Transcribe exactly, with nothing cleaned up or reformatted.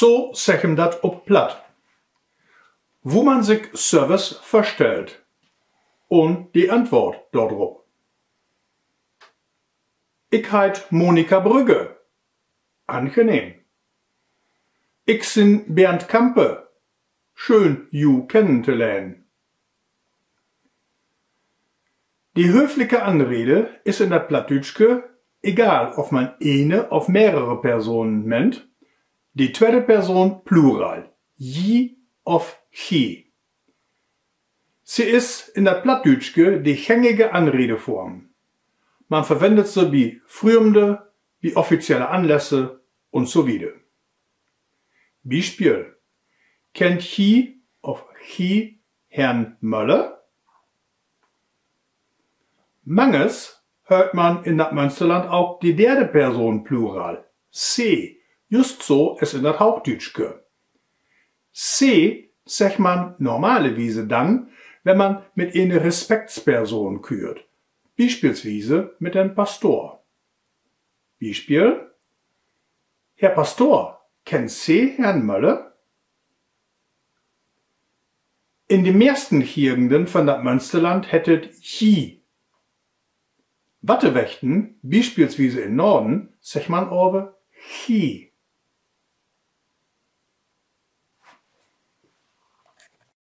So seggt man dat op Platt. Wo man sik Service vörstellt un de Antwoort dorop. Ik heit Monika Brügge. Angenehm. Ik sin Bernd Kampe. Schöön, ju kennen to lehren. De höfliche Anrede is in dat Plattdüütsche, egal of man ene of mehrere Personen meent, de tweede Person Plural, ji of chi. Se is in dat Plattdüütsche de gängige Anredeform. Man verwendet se bi Früemde, bi offizielle Anlässe un so wieder. Bispeel: Kennt ji of chi Herrn Möller? Manges höört man in dat Mönsterland ok de derde Person Plural, se, just so as in dat Hoochdüütsche. Se seggt man normalerwiese dann, wenn man mit ene Respektsperson küert, bispelswiese mit den Pastor. Bispeel: Herr Pastor, kennt Se Herrn Möller? In de mehrsten Gegenden von dat Mönsterland hett et ji. Wattewechten, bispelswiese in Norden, seggt man aver chi.